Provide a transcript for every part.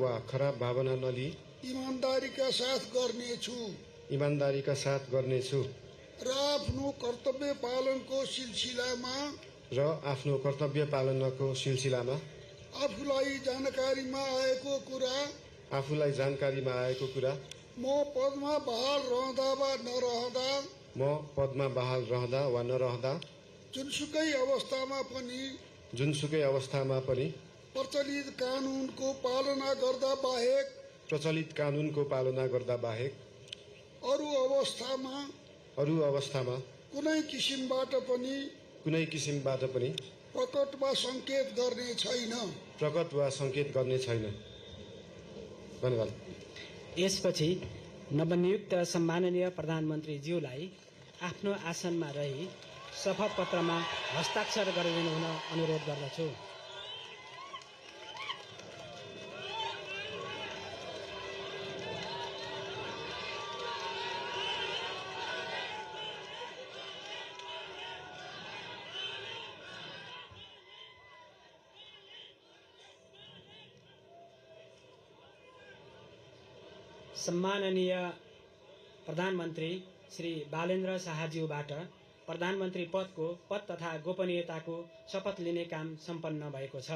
वा खराब भावना नलिई इमानदारीका साथ गर्नेछु र आफ्नो कर्तव्य पालनको सिलसिलामा आफूलाई जानकारीमा आएको कुरा म पदमा बहाल रहँदा वा नरहँदा जुनसुकै अवस्थामा पनि प्रचलित कानुनको पालना गर्दा बाहेक अरू अवस्थामा कुनै किसिमबाट पनि प्रकट वा संकेत गर्ने छैन। धन्यवाद। यसपछि नवनियुक्त सम्माननीय प्रधानमन्त्रीज्यूलाई आफ्नो आसनमा रही शपथ पत्रमा हस्ताक्षर गरिदिनु हुन अनुरोध गर्दछु। सम्माननीय प्रधानमन्त्री श्री बालेन्द्र शाहज्यूबाट प्रधानमन्त्री पदको पद तथा गोपनीयताको शपथ लिने काम सम्पन्न भएको छ।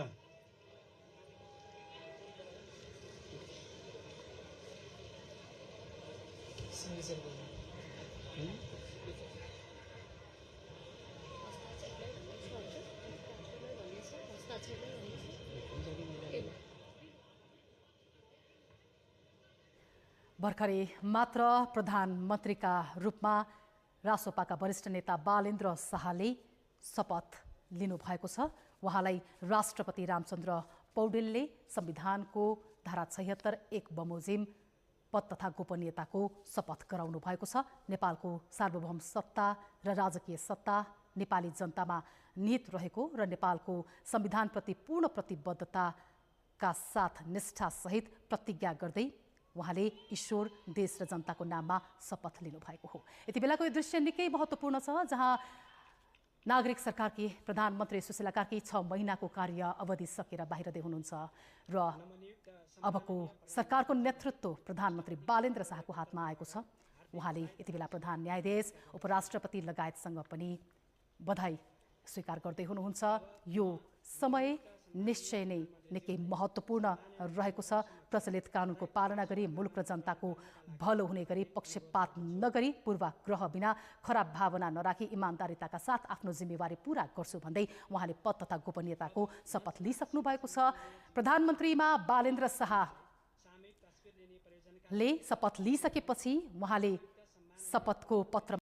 भर्खरै मात्र प्रधानमन्त्रीका रूपमा रासोपाका वरिष्ठ नेता बालेन्द्र शाहले शपथ लिनुभएको छ। उहाँलाई राष्ट्रपति रामचन्द्र पौडेलले संविधानको धारा 76(1) बमोजिम पद तथा गोपनीयताको शपथ गराउनु भएको छ। नेपालको सार्वभौम सत्ता र राजकीय सत्ता नेपाली जनतामा निहित रहेको र नेपालको संविधानप्रति पूर्ण प्रतिबद्धताका साथ निष्ठासहित प्रतिज्ञा गर्दै उहाँले ईश्वर, देश र जनताको नाममा शपथ लिनुभएको हो। यति बेलाको यो दृश्य निकै महत्त्वपूर्ण छ, जहाँ नागरिक सरकारकी प्रधानमन्त्री सुशीला कार्की 6 महिनाको कार्य अवधि सकेर बाहिरदै हुनुहुन्छ र अबको सरकारको नेतृत्व प्रधानमन्त्री बालेन्द्र शाहको हातमा आएको छ। उहाँले यति बेला प्रधान न्यायाधीश, उपराष्ट्रपति लगायतसँग पनि बधाई स्वीकार गर्दै हुनुहुन्छ। यो समय निश्चय नै निकै महत्त्वपूर्ण रहेको छ। प्रचलित कानुनको पालना गरी मुलुक र जनताको भलो हुने गरी पक्षपात नगरी पूर्वाग्रह बिना खराब भावना नराखी इमानदारिताका साथ आफ्नो जिम्मेवारी पूरा गर्छु भन्दै उहाँले पद तथा गोपनीयताको शपथ लिइसक्नु भएको छ। प्रधानमन्त्रीमा बालेन्द्र शाहले शपथ लिइसकेपछि उहाँले शपथको पत्र